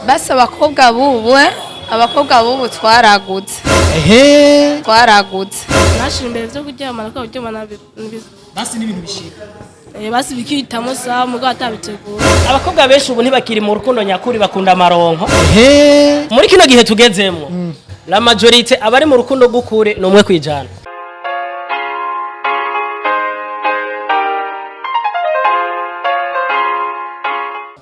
Basi abakobwa bubu, abakobwa bubu twaragutse. Ehe. Twaragutse. Nashira imbere vyo kuryamana, ko kuryamana Basi n'ibintu bishika. Basi bikihitamo sawa, mugabo atabitegura. Abakobwa benshi ubu ntibakiri mu rukundo nyakuri, bakunda amaronko. Ehe. Muri kino gihe tugezemwo, la majorité abari mu rukundo rw'ukuri ni 1%.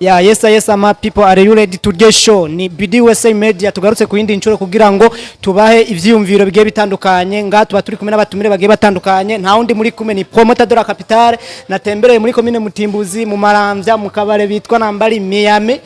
Ya, yes, my people, are you ready to get show? Ni BDUSA Media, tugarutse ku yindi nshuro kugira ngo tubahe ivyiyumviro bigiye bitandukanye. Nga tuba turi kumwe n'abatumire bagiye batandukanye. Nta wundi muri kumwe, ni promoter de la capitale. Natembereye muri commune Mutimbuzi, mu Maramvya, mu kabare bitwa Nambari Miami.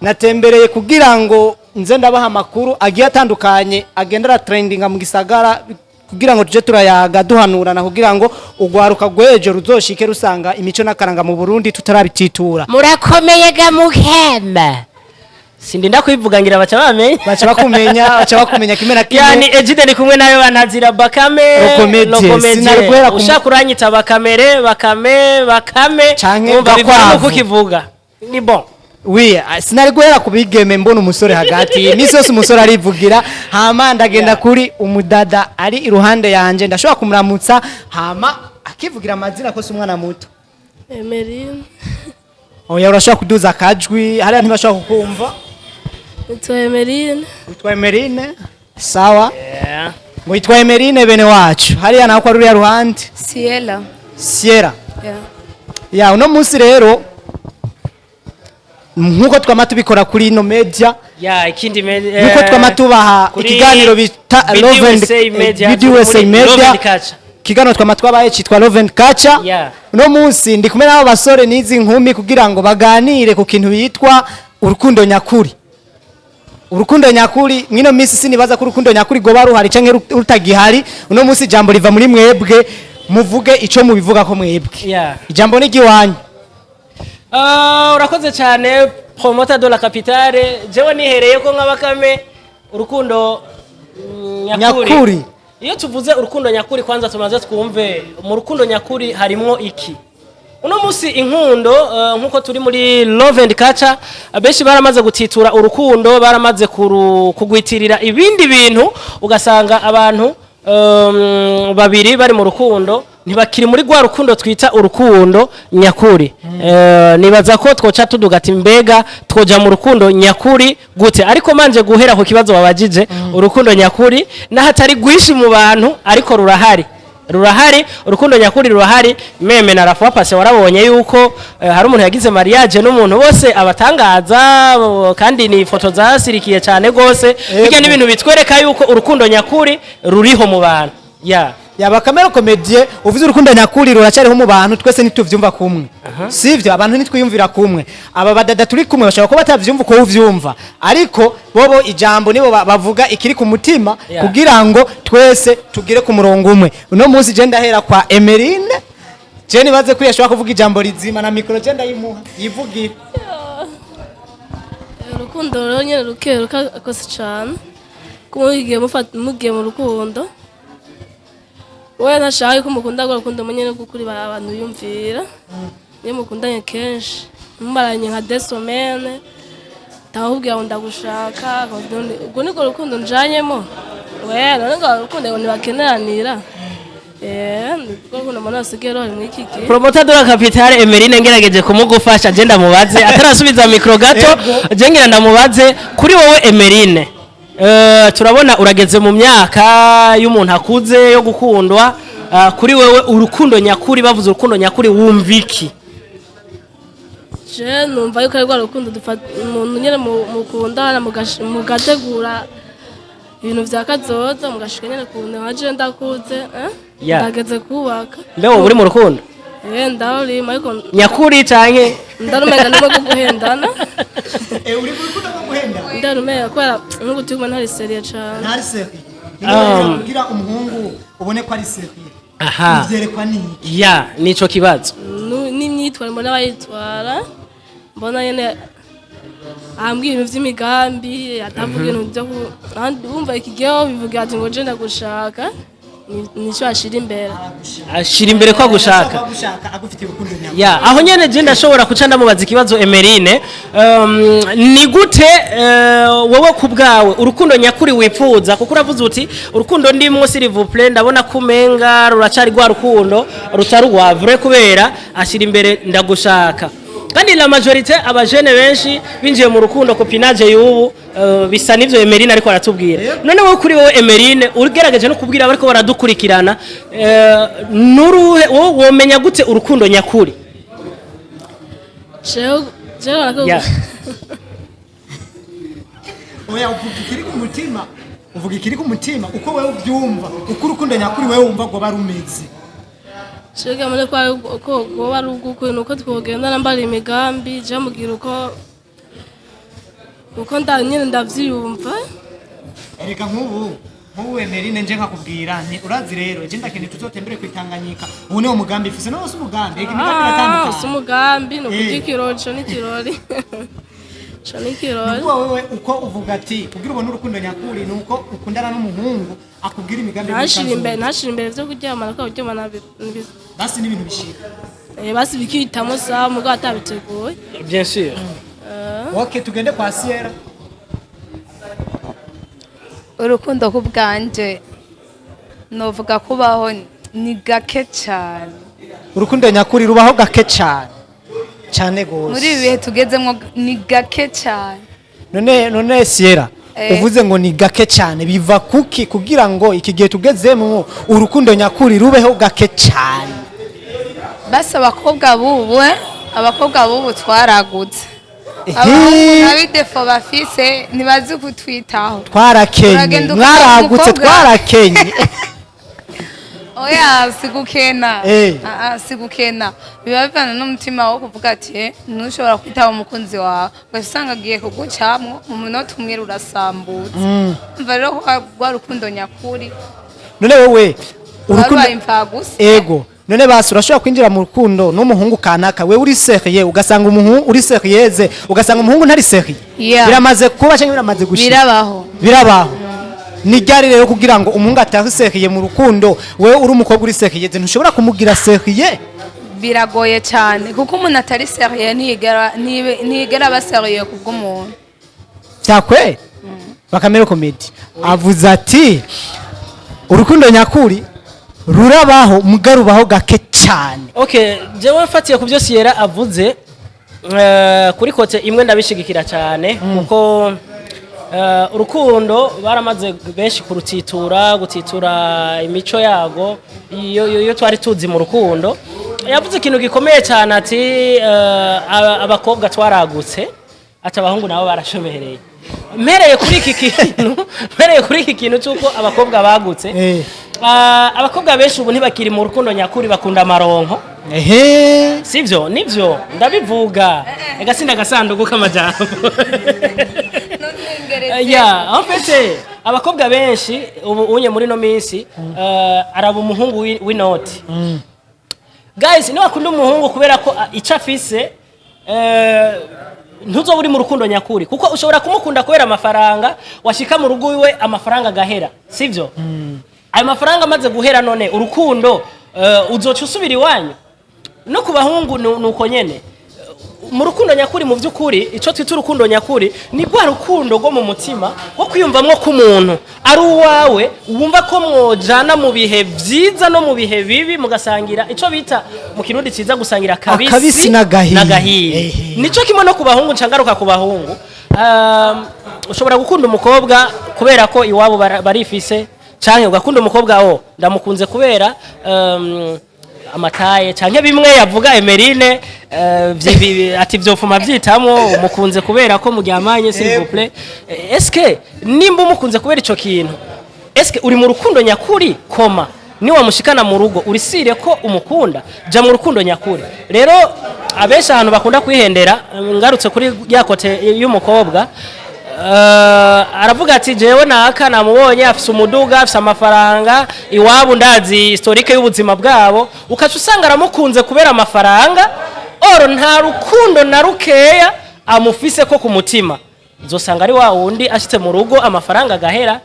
Natembereye kugira ngo nze ndabaha amakuru agiye atandukanye agendera trendinga mu gisagara, kugira ngo tuje turayaga, duhanurana, kugira ngo ugwaruka rw'ejo ruzoshike rusanga imico n'akaranga mu Burundi tutarabititura. Murakomeye ga muhema. Sindinda kwivuga, ngira baca bamenya. Baca bakumenya, baca bakumenya kimwe na kimwe. Yani Egide ni kumwe nawe, bantazira Bakame. Rokomedie. Rokomedie. Sinari guhera Ushaka uranyita Bakamere, Bakame, Bakame. Canke Wumva bivana Gakwavu. nuko ukivuga ni bon. Oui, sinari guhera ku bigeme mbona umusore hagati. Iminsi yose umusore arivugira. Hama ndagenda kuri umudada ari iruhande yanje, ndashobora kumuramutsa hama akivugira amazina, ko si umwana muto. Emeline. Oya, urashobora kuduza akajwi, hariya ntibashobora kukumva. Nitwa Emeline. Witwa Emeline, sawa. Yeah. Ngo yitwa Emeline, bene wacu. Hariya naho kwa ruriya ruhande? Siela. Sierra. Yeah. Ya, uno munsi rero nkuko twama tubikora kuri ino media, Ya, ikindi nkuko twama tubaha kuri ikiganiro bita Love and BDUSA Media, BDUSA turi muri Love Media, and Culture. Ikiganiro twama twabaye citwa Love and Culture. Yeah. Uno munsi ndi kumwe n'abo basore n'izi nkumi kugira ngo baganire ku kintu bitwa urukundo nyakuri. Urukundo nyakuri mwino minsi, sinibaza ko urukundo nyakuri goba ruhari canke rutagihari. Uno munsi ijambo riva muri mwebwe, muvuge ico mubivuga ko mwebwe. Yeah. Ijambo ni iry'iwanyu. Ah, urakoze cyane, promoter de la capitale. Jewe nihereye ko nka Bakame, urukundo nyakuri. Nyakuri. Iyo tuvuze urukundo nyakuri, kwanza tumaze twumve mu rukundo nyakuri harimwo iki. Uno munsi inkundo, nkuko turi muri Love and Culture, abenshi baramaze gutitura urukundo, baramaze kugwitirira ibindi bintu, ugasanga abantu babiri bari mu rukundo ntibakiri muri rwa rukundo twita urukundo nyakuri. Nibaza ko twoca tuduga ati mbega twoja mu rukundo nyakuri gute? Ariko manje guhera ku kibazo wabajije, urukundo nyakuri naho atari rwinshi mu bantu, ariko rurahari, rurahari, urukundo nyakuri rurahari. Même na la fois passée warabonye yuko hari umuntu yagize mariage n'umuntu bose abatangaza, kandi ni ifoto zasirikiye cyane gose. Bijya n'ibintu bitwereka yuko urukundo nyakuri ruriho mu bantu, ya. Yaba Kamera Comedie, uvuze urukundo nyakuri ruracyariho mu bantu, twese ntituvyumva kumwe, sivyo? Abantu ntitwiyumvira kumwe. Aba badada turi kumwe bashobora kuba batavyumva uko uvyumva, ariko bobo ijambo nibo bavuga ikiri ku mutima kugira ngo twese tugire ku murongo umwe. Uno munsi je ndahera kwa Emeline. Je nibaze ko yashobora kuvuga ijambo rizima, na micro je ndayimuha yivugire. Urukundo rero nyene rukeruka kose cane, kuko igihe mugiye mu rukundo, we ntashaka ko mukunda rwa rukundo nyene rw'ukuri abantu biyumvira. Iyo mukundanye kenshi, mumaranye nka 2 semaines, ndakubwira ngo ndagushaka, ubwo nirwo rukundo njanyemo. We none ngo urukundo ngo ntibakeneranira, nirwo rukundo mbona basigaye ruhari muri iki gihe. Promoter de la capitale, Emeline ngerageje kumugufasha. Je ndamubaze atarasubiza micro gato, je ngira ndamubaze kuri wowe Emeline. Turabona urageze mu myaka y'umuntu akuze yo gukundwa. Kuri wewe urukundo nyakuri, bavuze urukundo nyakuri wumva iki? Je numva yuko ari rwa rukundo umuntu nyene mukundana, mugategura ibintu vya kazoza, mugashika nyene ku ntego. Nka je ndakuze, eh? Ndageze kubaka. Mbe wowe uri mu rukundo? Ndarurima, ariko Nyakuri canke? Ndarumenga ndimo rwo guhendana. Uri mu rukundo rwo guhendana? Ndarumenga kubera n'ubu turi kumwe ntari sérieux cane. Ntari sérieux? Kugira umuhungu ubone ko ari sérieux, uvyerekwa n'iki? Ya, nico kibazo. N'imyitwarire mbona bayitwara, mbona nyene ambwira ibintu vy'imigambi, atavuga ibintu vyo wumva iki gihe bivuga ati ngo je ndagushaka. Nico ashira imbere. Ashira imbere ko agushaka. Agushaka, agufitiye urukundo nyakuri. Ya, aho nyene je ndashobora kuca ndamubaza ikibazo Emerine. Ni gute wowe ku bwawe urukundo nyakuri wifuza? Kuko uravuze uti urukundo ndimwo, s'il vous plaît, ndabona kumenga ruracari rwa rukundo rutari rwa vrai, kubera ashira imbere ndagushaka. Kandi la majorité, abajene benshi binjiye mu rukundo, copinage y'ubu bisa n'ivyo Emerine ariko aratubwira. None wowe, kuri wowe Emerine, ugerageje no kubwira abariko baradukurikirana, nuruhe wowe womenya gute urukundo nyakuri? Jewe nako Oya, uvuga ikiri ku mutima, uvuga ikiri ku mutima, uko wewe ubyumva, uko urukundo nyakuri wewe wumva ngo barumeze. Jewe muri ko ko goba ari ugukuri nuko twogendana mbara imigambi, je mugira uko nda nyene ndavyiyumva. Erega nk'ubu Emerine, nje nkakubwira nti urazi rero, je ndakeneye tuzotembere ku Itanganyika, ubu niwo mugambi mfise. No si umugambi, reka imigambi Ah, iratandukanye. Si umugambi, ni ukurya ikirori, ico ni ikirori, ico ni ikirori. Nukuvuga wewe uko uvuga ati kugira ubone urukundo nyakuri ni uko ukundana n'umuhungu akubwira imigambi Ntashira imbere, y'ubusanzwe. ntashira imbere vyo kuryamana, ko kuryamana Basi n'ibintu bishika. Basi bikihitamo sawa, mugabo atabiteguye. Bien sûr. Okay, tugende kwa Sierra. Urukundo ku bwanje novuga kubaho ni gake cyane. Urukundo nyakuri rubaho gake cyane cyane gose. Muri ibi bihe tugezemo ni gake cyane. None Sierra, uvuze ngo ni gake cyane, biva kuki kugira ngo iki gihe tugezemo urukundo nyakuri rubeho gake cyane? Basi abakobwa bubu, abakobwa bubu twaragutse. Abahungu nta bafise, ntibazi kutwitaho. Twarakenye. Uragenda ukabona Mwaragutse. umukobwa. Twarakenye. Oya, si gukena. Ah, ah, si gukena, biba bivana n'umutima wo kuvuga ati ntushobora kwitaba umukunzi wawe, ugaca usanga agiye kugucamwo mu munota umwe rurasambutse. Umva rero ko rwa rukundo nyakuri None wowe ruba urukundo rubaye imfagusa. Ego, none basi urashobora kwinjira mu rukundo n'umuhungu kanaka, wewe uri sérieux, ugasanga umuhungu uri sérieuse, ugasanga umuhungu ntari sérieux? Yeah. Biramaze kuba cyangwa biramaze gushika? Birabaho. Birabaho. Ni ryari rero kugira ngo umuhungu atahe sérieux mu rukundo, wewe uri umukobwa uri sérieux, ntushobora kumugira sérieux? Biragoye cyane, kuko umuntu atari sérieux ntiyigera aba sérieux kubw'umuntu. Byakwe Bakamere Comedy avuze ati urukundo nyakuri rurabaho, mugarubaho gake cyane. Okay, jewe mfatiye ku byo Sierra avuze, kuri côté imwe ndabishigikira cyane, kuko urukundo baramaze benshi kurutitura, gutitura imico yago iyo twari tuzi mu rukundo. Yavuze ikintu gikomeye cyane ati abakobwa twaragutse, ati abahungu nabo barashomereye. Mpereye kuri iki kintu cy'uko abakobwa bagutse, abakobwa benshi ubu ntibakiri mu rukundo nyakuri, bakunda amaronko. Sivyo? Nivyo, ndabivuga ega sinda agasanduku k'amajambo. Ya, en fait abakobwa benshi ubu unye muri no minsi araba umuhungu w'inoti. Guys, niba akunda umuhungu kubera ko ico afise, ntuzoba uri mu rukundo nyakuri, kuko ushobora kumukunda kubera amafaranga, washika mu rugo iwe amafaranga agahera, sivyo? Ayo mafaranga amaze guhera, none urukundo uzoca usubira iwanyu. No ku bahungu nuko nyene. Mu rukundo nyakuri, mu by'ukuri icyo twita urukundo nyakuri ni rwa rukundo rwo mu mutima, rwo kwiyumvamwo ko umuntu ari uwawe, wumva ko mwojana mu bihe byiza no mu bihe bibi, mugasangira icyo bita mu Kirundi cyiza gusangira akabisi Akabisi n'agahiye. N'agahiye. Nico kimwe no ku bahungu. Ncangaruka ku bahungu, ushobora gukunda umukobwa kubera ko iwabo barifise, canke ugakunda umukobwa wo ndamukunze kubera amataye, canke bimwe yavuga Emerine, ati vyofuma vyitamo umukunze kubera ko muryamanye, s'il vous plaît. Eske nimba umukunze kubera ico kintu, eske uri mu rukundo nyakuri? Koma niwamushikana mu rugo, urisire ko umukunda? Ja mu rukundo nyakuri. Rero abenshi ahantu bakunda kwihendera, ngarutse kuri ya côté y'umukobwa, aravuga ati jewe naka namubonye afise umuduga, afise amafaranga, iwabo ndazi historique y'ubuzima bwabo, ukaca usanga aramukunze kubera amafaranga, or nta rukundo na rukeya amufise ko ku mutima. Uzosanga ari wa wundi ashitse mu rugo amafaranga agahera.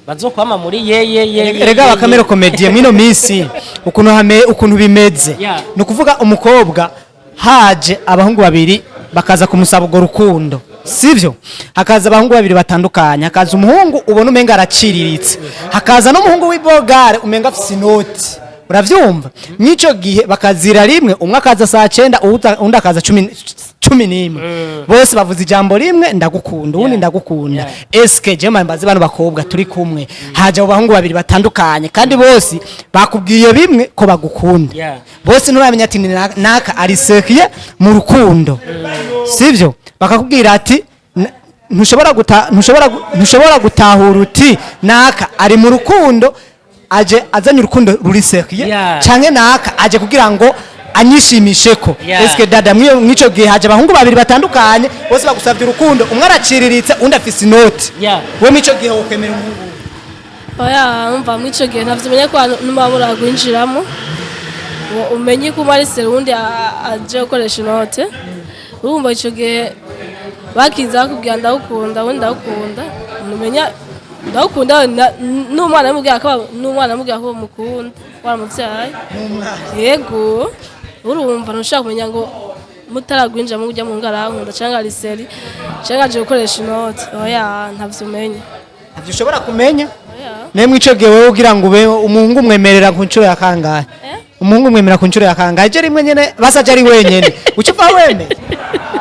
Bazokwama muri ye ye ye ye, Erega ye, abakamere ye. Komediye mwino minsi ukuntu hame ukuntu bimeze, ni ukuvuga umukobwa haje abahungu babiri bakaza kumusaba urwo rukundo, sivyo? Hakaza abahungu babiri batandukanye, hakaza umuhungu ubona umenga araciriritse, hakaza n'umuhungu w'ibogare umenga afise inoti, uravyumva? Mw'ico gihe bakazira rimwe, umwe akaza saa 9, uwundi akaza 11, bose bavuze ijambo rimwe, "Ndagukunda", uwundi, "Ndagukunda". Eske je mbaze bano bakobwa turi kumwe, haje abo bahungu babiri batandukanye kandi bose bakubwiye bimwe ko bagukunda, bose nturamenya ati ni naka ari sérieux mu rukundo, sivyo? Bakakubwira ati ntushobora gutahura uti naka ari mu rukundo, aje azanye urukundo ruri sérieux, canke naka aje kugira ngo anyishimisheko. Eske dada, mwico gihe haje abahungu babiri batandukanye, bose bagusavye urukundo, umwe araciriritse, undi afise inoti, we mwico gihe wokwemera umuhungu? Oya, umva, muri ico gihe ntavyo umenya ko numuba muragwinjiramo ngo umenye ko umwe ari sérieux, uwundi aje gukoresha inote. Urumva ico gihe bakiza bakubwira "Ndagukunda", uwundi "Ndagukunda", numenya "Ndagukunda" n'umwana amubwira ko n'umwana amubwira ko mukunda waramuvyaye. Yego, urumva ntushobora kumenya ngo mutaragwinjiramo ujya mu ngarankunda canke ari sérieux canke aje gukoresha inote. Oya, ntavyo umenya. Ntavyo ushobora kumenya. Oya. Nawe mwico gihe wowe ugira ngo ube umuhungu umwemerera ku nshuro ya kangahe? Eh? Umuhungu umwemerera ku nshuro ya kangahe? Je rimwe nyene basaje ari wenyene, uca upfa wemeye?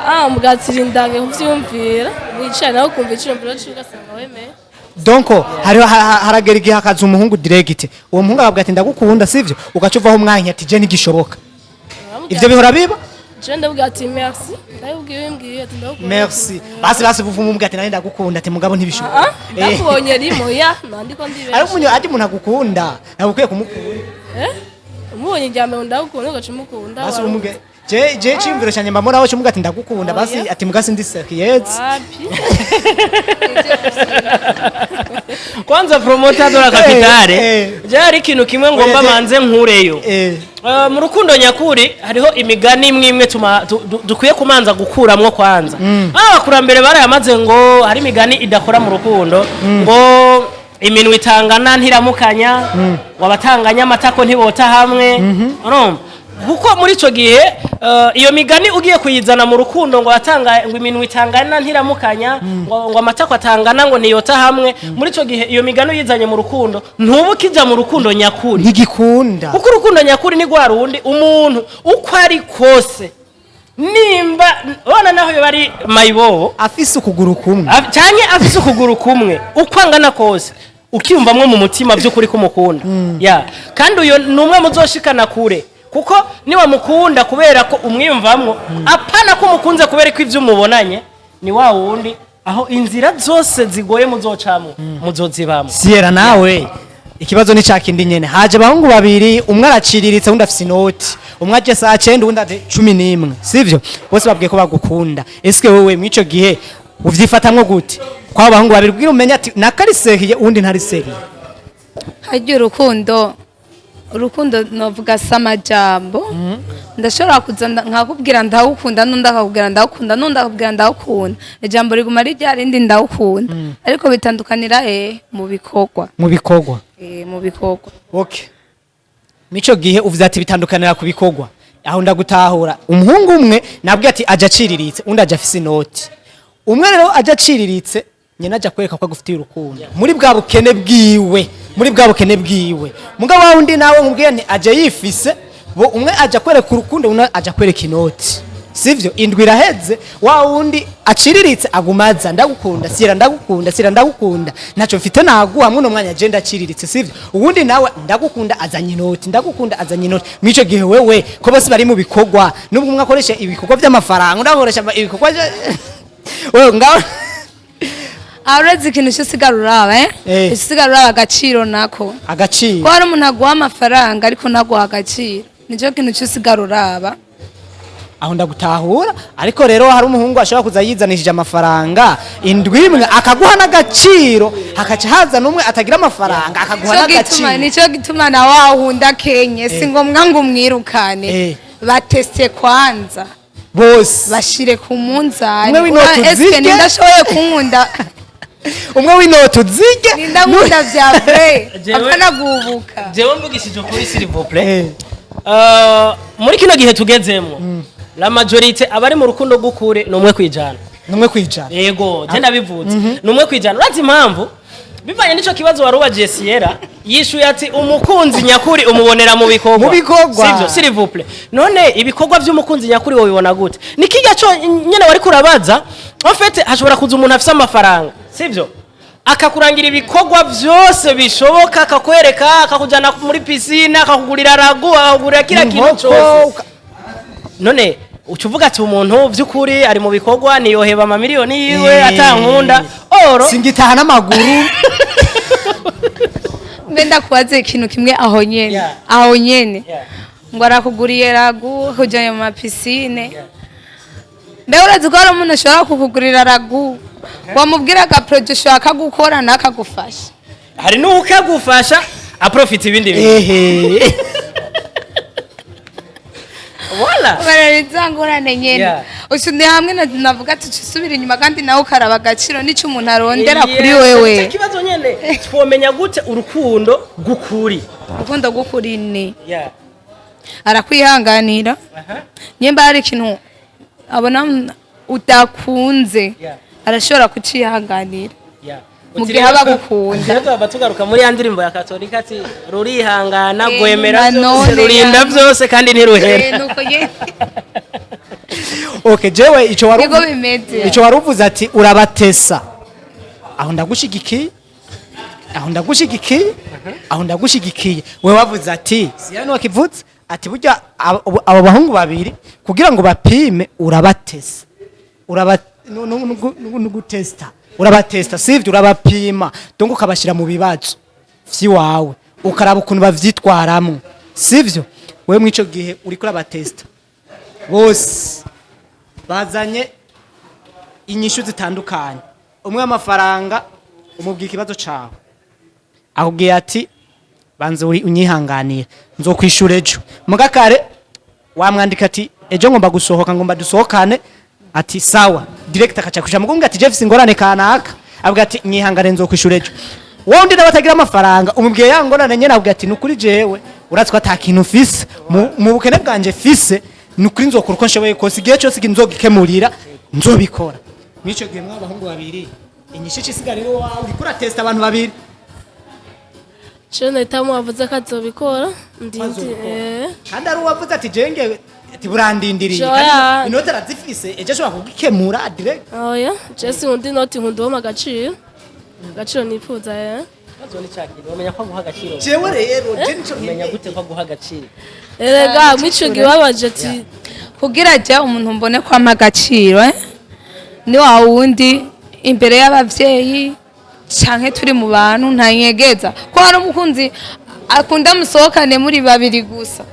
Ah, mugatira indange kuvyumvira, mwicaye nawe ukumva iciyumviro ciwe, ugasanga wemeye. Donc hariho haragera igihe hakaza umuhungu direct, uwo muhungu akavuga ati "Ndagukunda", sivyo? Ugaca uvaho umwanya ati "Je ntigishoboka". Ivyo bihora biba? Je ndabwira ati "Merci", ndabibwiye wimbwiye ati "Ndagukunda". Merci. Basi buvumu umubwira ati "Nanjye ndagukunda", ati "Mugabo ntibishoboka." Ah, ndakubonye rimwe ya nandiko ndibesha. Ariko umuntu aje, umuntu agukunda nawe ukwiye kumukunda. Eh, umubonye irya mbere "Ndagukunda", ugaca umukunda. Basi umubwira, je ciyumviro cyanjye mbamora aho cyumuga ati "Ndagukunda", basi Oya. ati "Mugasi ndi sérieux". Wapi. Kwanza promoter de la capitale, je hari ikintu kimwe ngomba manze nkureyo. Mu rukundo nyakuri hariho imigani imwe imwe dukwiye kumanza gukuramwo kwanza. Abakurambere barayamaze ngo hari imigani idakora mu rukundo, ngo iminwe itangana ntiramukanya, ngo abatanganya amatako ntibota hamwe. Urumva, kuko muri ico gihe iyo migani ugiye kuyizana mu rukundo, ngo atanga ngo iminwe itangana ntiramukanya, ngo amatako atangana ngo ntiyota hamwe, muri ico gihe iyo migani uyizanye mu rukundo ntuba ukija mu rukundo nyakuri. Ntigikunda. Kuko urukundo nyakuri ni rwa rundi umuntu uko ari kose, nimba ubona naho yoba ari mayibobo, afise ukuguru kumwe, canke afise ukuguru kumwe, uko angana kose ukiyumvamwo mu mutima by'ukuri ko umukunda ya kandi uyo ni umwe muzoshikana kure, kuko niwamukunda kubera ko umwiyumvamwo, apana ko umukunze kubera ko ivyo umubonanye, ni wa wundi aho inzira zose zigoye muzocamwo muzozibamwo. Sierra, nawe ikibazo ni cakindi nyene. Haje abahungu babiri, umwe araciriritse, undi afise inoti, umwe aje saa 9, uwundi aje 11, sivyo? Bose babwiye ko bagukunda. Eske wewe mw'ico gihe uvyifatamwo gute kwabo bahungu babiri kugira umenye ati naka ari sérieux, uwundi ntari sérieux? Harya urukundo novuga si amajambo. Ndashobora kuza nkakubwira "Ndagukunda", n'undi akakubwira "Ndagukunda", n'undi akakubwira "Ndagukunda". Ijambo riguma ari rya rindi, "Ndagukunda", ariko bitandukanira mu bikorwa. Mu bikorwa. Mu bikorwa. Okay, mico gihe uvuze ati bitandukanira ku bikorwa, aho ndagutahura. Umuhungu umwe nabwiye ati aje aciriritse, undi aje afise inoti. Umwe rero aje aciriritse nyina aja kwereka ko agufitiye urukundo muri bwa bukene bwiwe, muri bwa bukene bwiwe. Mugabo wa undi nawe nkubwiye nti aje yifise. Bo umwe aja kwereka urukundo, undi aja kwereka inoti, sivyo? Indwi iraheze, wa wundi aciriritse agumaza "Ndagukunda Sira, ndagukunda Sira, ndagukunda, ntacyo mfite naguha muno mwanya, je ndaciriritse", sivyo? Uwundi nawe "Ndagukunda", azanye inoti, "Ndagukunda", azanye inoti. Mwico gihe wewe ko bose bari mu bikorwa, nubwo umwe akoresha ibikorwa by'amafaranga, undi akoresha ibikorwa wewe ngaho. Uretse ikintu cy'usigara uraba usigara uraba agaciro nako. Agaciro. Ko hari umuntu aguha amafaranga ariko ntaguha agaciro, nicyo kintu cy'usigara uraba. Aho ndagutahura, ariko rero hari umuhungu ashobora kuza yizanishije amafaranga indwi imwe akaguha n'agaciro, hakaca haza n'umwe atagira amafaranga akaguha Nico gituma n'agaciro. Nico gituma na wa wundi akenye si ngombwa ngo umwirukane. Bateste kwanza. Bose. Bashire ku munzani. Umwe w'inoti Eske uzirye. ninde ashoboye kunkunda? Umwe w'inoti uzirya. Ninda nkunda vya vrai. Jewe- Apana guhubuka. Jewe mvugishije ukuri, s'il vous plaît, muri kino gihe tugezemo, la majorité abari mu rukundo rw'ukuri ni 1%. Ni 1%. Yego, je ndabivutse, ni 1%. Urazi impamvu? Bivanye n'ico kibazo wari ubajiye, Sierra yishuye ati umukunzi nyakuri umubonera mu bikorwa. Mu bikorwa. Sivyo? S'il vous plaît, none ibikorwa vy'umukunzi nyakuri wobibona gute? Ni kirya co nyene wari kurabaza. En fait, hashobora kuza umuntu afise amafaranga, sivyo, akakurangira ibikorwa vyose bishoboka, akakwereka, akakujana muri piscine, akakugurira ragu, akakugurira kila kintu Inkoko, cose. None uca uvuga ati umuntu vy'ukuri ari mu bikorwa, niyoheba amamiliyoni yiwe atankunda oro. Singitaha n'amaguru. Mbe ndakubaze ikintu kimwe aho nyene. Aho nyene. Ngo arakuguriye ragu, kujanye mu ma piscine. Mbe urazi ko hari umuntu ashobora kukugurira ragu, wamubwira aga projet ushaka gukora nakagufasha? Hari n'ukagufasha aprofita ibindi bintu. Voilà. Barariza ngorane nyene. Ushunde hamwe navuga ati usubira inyuma kandi nawe ukaraba agaciro n'ico umuntu arondera kuri Yes, wewe. icyo kibazo nyene, twomenya gute urukundo rw'ukuri? Urukundo rw'ukuri ni arakwihanganira. Nyemba hari ikintu abona udakunze, arashobora kucihanganira mu Uti gihe rero- aba agukunda. Rero tuba tugaruka muri ya ndirimbo ya Katolika ati rurihangana, rwemera na byose, none rurinda byose kandi ntiruhera. Nuko nyene. Okay, jewe ico wari Niko bimeze. ico wari uvuze ati urabatesa, aho ndagushigikiye, aho ndagushigikiye, aho ndagushigikiye. We wavuze ati siyani wakivutse ati burya abo bahungu babiri kugira ngo bapime urabatesa, uraba no gutesta, urabatesta, sivyo? Urabapima, donc ukabashira mu bibazo vy'iwawe, ukaraba ukuntu bavyitwaramo, sivyo? Wewe mw'ico gihe uriko urabatesta, bose bazanye inyishu zitandukanye. Umwe amafaranga, umubwira ikibazo cawe, akubwiye ati banza uri unyihanganira, nzokwishura ejo. Mugakare wamwandika ati ejo ngomba gusohoka, ngomba dusohokane, ati sawa, direct akaca kwishyura. Mugumwe ati Jeff ingorane kanaka, avuga ati nyihangane, nzokwishura ejo. Wowe undi nawe atagira amafaranga, umubwiye ya ngorane nyene, avuga ati nukuri jewe uratse ko ata kintu mfise, mu bukene bwanje fise, nukuri nzokora uko nshoboye kose, igihe cyose nzogikemurira nzobikora. Mw'ico gihe mw'abahungu bahungu babiri, inyishu isigarira wawe, uriko uratesta abantu babiri. Je nahitamo wavuze ko azobikora, ndindi. Azobikora. Eh. Kandi ari uwavuze ati jenge ati burandindiriye. Joya. Kandi inoti arazifise, ejo ashobora kugikemura direct. Oya, je sinkunda inoti, nkunda uwompa agaciro, agaciro nipfuza, eh. Ikibazo ni ca kintu, wamenya ko aguha agaciro? Jewe rero je nico Umenya gute ko aguha agaciro? Erega mwico gihe wabaje ati Kugira jya umuntu mbone ko ampa agaciro, eh? Ni wa wundi imbere y'abavyeyi canke turi mu bantu ntanyegeza ko hari umukunzi akunda musohokane muri babiri gusa,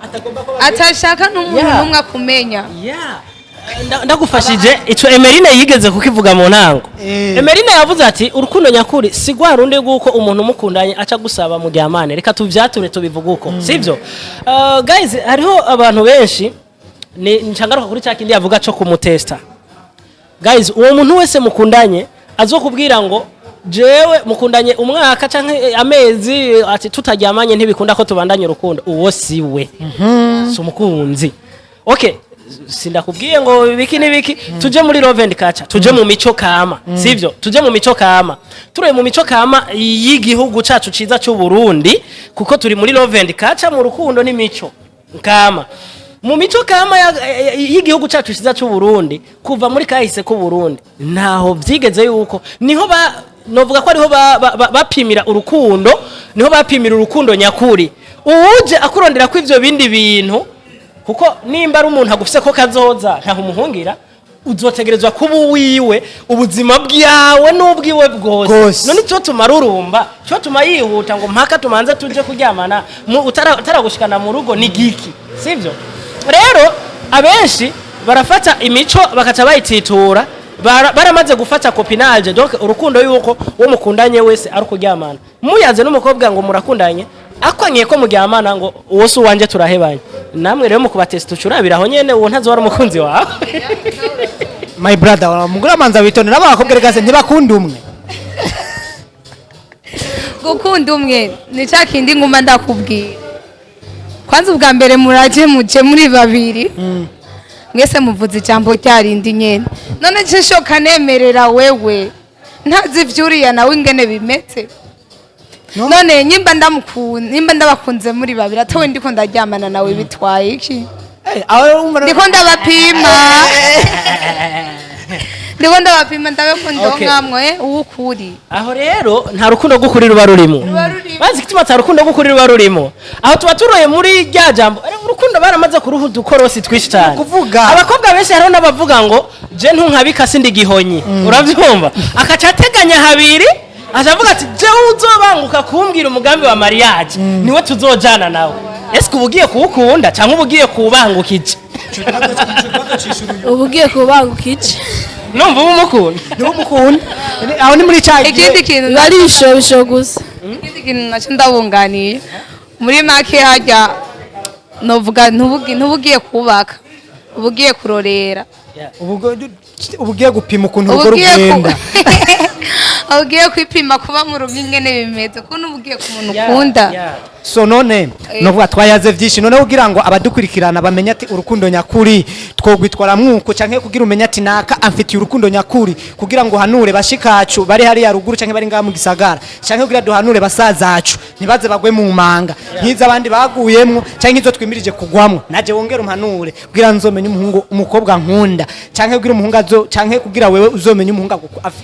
Atagomba ko atashaka n'umuntu n'umwe akumenya. Yeah. Ndagufashije ico Emerine yigeze kukivuga mu ntango. Emerine yavuze ati urukundo nyakuri si rwa rundi rw'uko umuntu umukundanye aca gusaba muryamane. Reka tuvyature tubivuge uko, sivyo? Guys, hariho abantu benshi ni ncagaruka kuri cya kindi yavuga co kumutesta. Guys, uwo muntu wese mukundanye azokubwira ngo jewe mukundanye umwaka canke amezi ati tutaryamanye ntibikunda ko tubandanye urukundo, uwo si we, si umukunzi. Okay, sindakubwiye ngo biki n'ibiki. Tuje muri love and culture, tuje mu mico kama, sivyo? Tuje mu mico kama, tureye mu mico kama y'igihugu cacu ciza c'u Burundi, kuko turi muri love and culture, mu rukundo n'imico kama. Mu mico kama y'igihugu cacu ciza c'u Burundi, kuva muri kahise k'u Burundi, ntaho vyigeze yuko niho ba novuga ko ariho bapimira urukundo, niho bapimira urukundo nyakuri. Uwuje akurondera ko ivyo bindi bintu, kuko nimba ari umuntu agufise ko kazoza, ntaho umuhungira, uzotegerezwa kuba uwiwe ubuzima bwawe n'ubwiwe bwose. Bwose. None cyo tuma rurumba, cyo tuma yihuta ngo mpaka tumanze tuje kuryamana utaragushikana mu rugo ni giki, sivyo? Rero abenshi barafata imico bakaca bayititura. Baramaze gufata copinage, donc urukundo yuko uwo mukundanye wese ari ukuryamana. Muyaze n'umukobwa ngo murakundanye, akwangiye ko muryamana ngo uwo si uwanje, turahebanye. Namwe rero mu kubatesta ucurabira aho nyene, uwo ntazo wari umukunzi wawe. My brother, umugore amanza witonde, n'abakobwa rega se ntibakunda umwe? Gukunda umwe ni cya kindi nguma ndakubwira. Kwanza ubwa mbere muraje, muje muri babiri, mwese muvuze ijambo ryarindi nyene. None nce shoka nemerera wewe ntazi ivyuriya nawe ingene bimeze? No. None nyimba ndamukunda, nimba ndabakunze muri babiri, atawe ndiko ndaryamana nawe, bitwaye iki? Eh, aho urumva. Ndiko ndabapima, ndabakunda. Nkamwe uwukuri. Aho rero nta rukundo rw'ukuri ruba rurimo. Ruba rurimo. Bazi igituma ata rukundo rw'ukuri ruba rurimo? Aho tuba turoye muri rya jambo. Urukundo baramaze kuruha udukorosi twinshi cyane. Kuvuga. Abakobwa benshi, hariho n'abavuga ngo je ntunkabika sindi gihonyi, urabyumva? Akaca ateganya habiri, aca avuga ati jewe uzobanguka kumbwira umugambi wa mariage niwe tuzojana nawe. Ese uba ugiye kuwukunda cyangwa uba ugiye kuwubangukije? Uba ugiye kubanguka iki? Numva uba umukunda. Niba umukunda, aho ni muri cya gihe. Ikindi kintu Biba ari ibishobisho gusa. Ikindi kintu nacyo ndabunganiye muri make, hajya novuga ntubugiye kubaka, uba ugiye kurorera. Uba ugiye gupima ukuntu uba urugo ugiye rugenda. Uba ugiye kwipima kuba mu rugo ingene bimeze, kuko uba ugiye ku muntu ukunda. So none novuga twayaze byinshi. None kugira ngo abadukurikirana bamenye ati urukundo nyakuri twogwitwara mwuko, canke kugira umenye ati naka amfitiye urukundo nyakuri, kugira ngo hanure bashikacu bari hariya ruguru canke bari ngaha mu gisagara, canke kugira duhanure basazacu ntibaze bagwe mu manga nk'izo abandi baguyemwo canke nk'izo twimirije kugwamwo, naje wongere umpanure kugira nzomenye umuhungu, umukobwa nkunda, canke kugira umuhungu azo, canke kugira wewe uzomenye umuhungu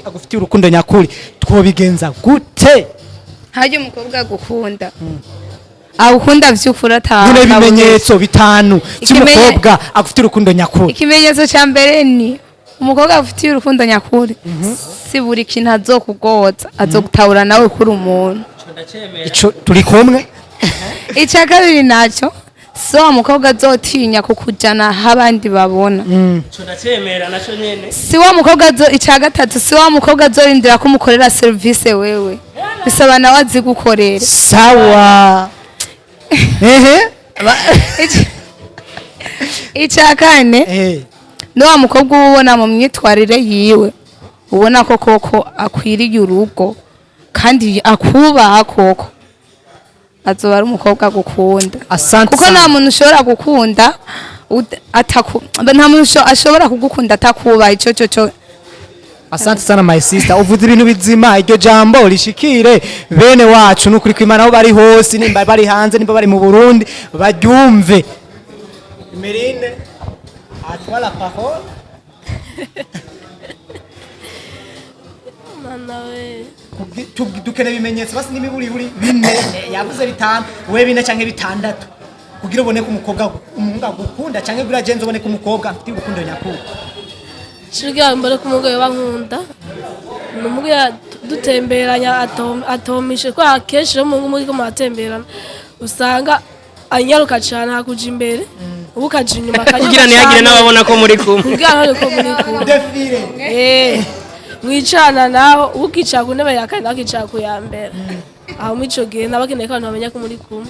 agufitiye urukundo nyakuri, twobigenza gute? Hajya umukobwa agukunda, agukunda vy'ukuri ata None ibimenyetso bitanu by'umukobwa agufitiye urukundo nyakuri. Ikimenyetso cya mbere ni umukobwa agufitiye urukundo nyakuri, si buri kintu azokugoza, azogutahura nawe kuri umuntu. Ico turi kumwe. Icya kabiri nacyo, si wa mukobwa azotinya kukujana aho abandi babona. Ndacyemera naco nyene. Si wa mukobwa azo Icya gatatu, si wa mukobwa azorindira ko umukorera serivisi wewe, bisaba nawe azi gukorera. Sawa, ehe. Icya kane, ni wa mukobwa uba ubona mu myitwarire yiwe, ubona ko koko akwiriye urugo kandi akubaha koko, azoba ari umukobwa agukunda. Asante Kuko sana. nta muntu ushobora gukunda nta muntu ashobora kugukunda atakubaha. Ico cyo cyo. Asante sana, my sister, uvuze ibintu bizima. Iryo jambo rishikire bene wacu nukuri kwimana aho bari hose, nimba bari hanze, nimba bari mu Burundi, baryumve. Merine, à toi la parole. Mana we! Dukeneye ibimenyetso basi n'imiburiburi bine. Yavuze bitanu, we bine canke bitandatu, kugira ubone ko umukobwa, umuhungu agukunda, canke kugira jenze ubone ko umukobwa afite urukundo nyakuri. Kugira mbone ko umugore bankunda, ni umugore dutemberanya atomishe, ko akenshi rero umuhungu muri ko muratemberana usanga anyaruka cyane hakuja imbere, ubu ukaja inyuma akanyaruka Kugira ntihagire cane. n'ababona ko muri kumwe. Kugira ntihagire ko muri kumwe. Défilé. Mwicarana naho, uba ukicara ku ntebe ya kane, nawe akicara ku ya mbere. Aho muri ico gihe naba akeneye ko abantu bamenya ko muri kumwe.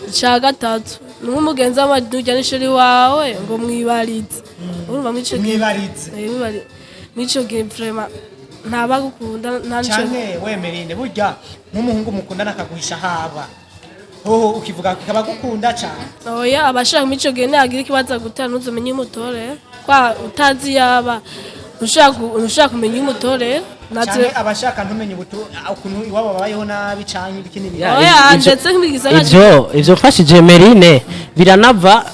Icya gatatu ni nk'umugenzi w'amadujya n'ishuri wawe ngo mwibarize, urumva muri ico gihe Mwibarize. Muri ico gihe vraiment ntabagukunda nta nico. Canke wemerine, burya nk'umuhungu mukundana akaguhisha haba hoho, ukivuga kikaba gukunda cane? Oya, abashaka muri ico gihe ntihagira ikibazo agutera, ntuzomenye umutore kwa utazi yaba ntushaka kumenya umutorera natwe. Canke abashaka ntumenye ubutu ukuntu iwabo babayeho nabi canke ibiki n'ibiki. Oya, ndetse nk'igisagara. Ivyo mfashije Merine biranava.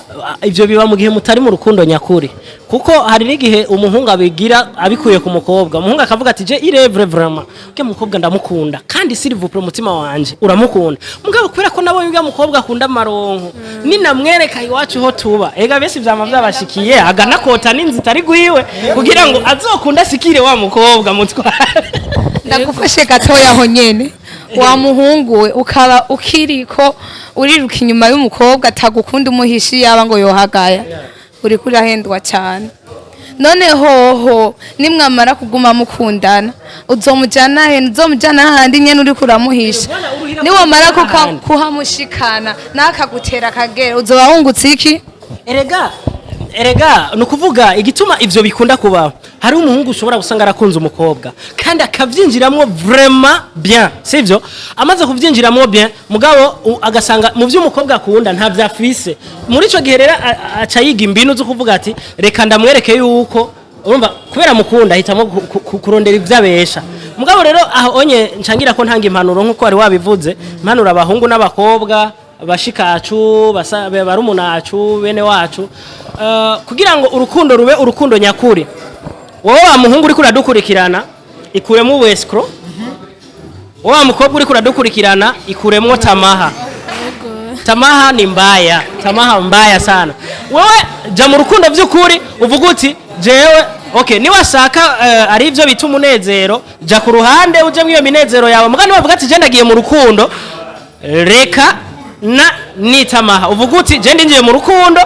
Ivyo biba mu gihe mutari mu rukundo nyakuri, kuko hari n'igihe umuhungu abigira abikuye ku mukobwa. Umuhungu akavuga ati je irevre vraiment uriya mukobwa ndamukunda, kandi s'il vous plaît umutima wanje uramukunda, mugabo kubera ko nabonye uriya mukobwa akunda amaronko, ninamwereka iwacu ho tuba. Ega bese vyama vyabashikiye, aganakota n'inzu itari gwiwe kugira ngo azokunde ashikire wa mukobwa mutware. Ndagufashe gatoya aho nyene. Wa muhungu we, ukaba ukiriko uriruka inyuma y'umukobwa atagukunda, umuhishi yaba ngo yohagaya, uriko urahendwa cyane. None hoho nimwamara kuguma mukundana, uzomujana he? Uzomujana hahandi nyene uriko uramuhisha. Niwamara kuhamushikana nakagutera akagera, uzoba wungutse iki? Erega Erega ni ukuvuga igituma ivyo bikunda kubaho, hari umuhungu ushobora gusanga arakunze umukobwa kandi akavyinjiramwo vraiment bien, sivyo? Amaze kuvyinjiramwo bien, mugabo agasanga mu vyo umukobwa akunda ntavyo afise. Muri ico gihe rero aca yiga imbinu zo kuvuga ati: "Reka ndamwereke yuko urumva kubera mukunda." Ahitamo kurondera ivyo abesha. Mugabo rero aho onye ncangira ko ntanga impanuro, nkuko wari wabivuze, impanuro abahungu n'abakobwa, bashikacu, barumunacu, bene wacu, kugira ngo urukundo rube urukundo nyakuri, wowe wa muhungu uriko uradukurikirana, ikuremo ubu escroc. Wowe wa mukobwa uriko uradukurikirana, ikuremo tamaha. Tamaha ni mbaya, tamaha mbaya sana. Wewe ja mu rukundo by'ukuri, uvuga uti: "Jewe okay." Niwashaka ari ivyo bita umunezero, ja ku ruhande uje mw'iyo minezero yawe. Mugani wavuga ati: "Je ndagiye mu rukundo," reka na nitamaha, uvuga uti: "Je ndinjiye mu rukundo,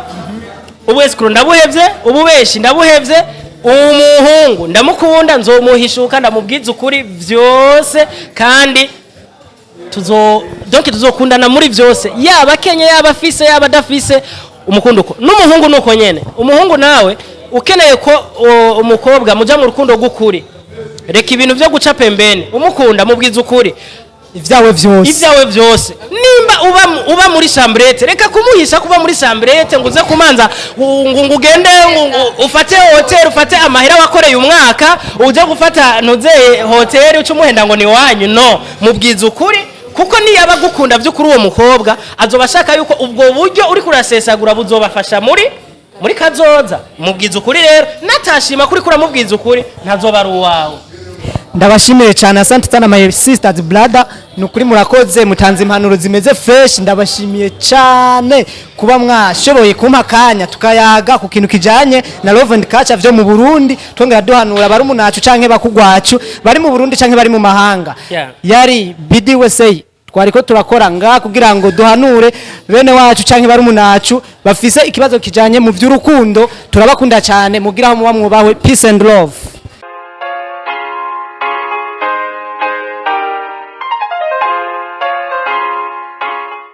ubu escroc ndabuhevye, ububeshi ndabuhevye, umuhungu ndamukunda, nzomuhishuka, ndamubwiza ukuri vyose, kandi tuzo donc tuzokundana muri vyose, yaba kenye, yaba afise, yaba adafise." Umukundo uko n'umuhungu nuko nyene. Umuhungu nawe ukeneye ko umukobwa muja mu rukundo rw'ukuri, reka ibintu vyo guca pembeni. Umukunda, mubwiza ukuri. Ibyawe vyose. Ibyawe byose. Nimba uba muri chambrette, reka kumuhisha kuba muri chambrette, ngo uze kumanza ngo ugende ngo ufate hotel, ufate amahera wakoreye umwaka, uje gufata ntuzeye hotel, uce umuhenda ngo ni wanyu. No mubwiza ukuri, kuko niyaba agukunda by'ukuri, uwo mukobwa azoba ashaka yuko ubwo buryo uri kurasesagura buzobafasha muri kazoza. Mubwiza ukuri rero, natashima kuri kuramubwiza ukuri, ntazoba ari uwawe. Ndabashimiye cyane, asante sana my sisters, brother. Ni ukuri murakoze, mutanze impanuro zimeze fresh. Ndabashimiye cyane kuba mwashoboye kumpa akanya tukayaga ku kintu kijanye na love and culture vyo mu Burundi, twongera duhanura barumunacu canke bakugwacu bari mu Burundi canke bari mu mahanga. Yari BDUSA, twariko turakora nga kugira ngo duhanure bene wacu canke barumunacu bafise ikibazo kijanye mu vy'urukundo. Turabakunda cyane, mugira aho muba mwubahwe. Peace and love.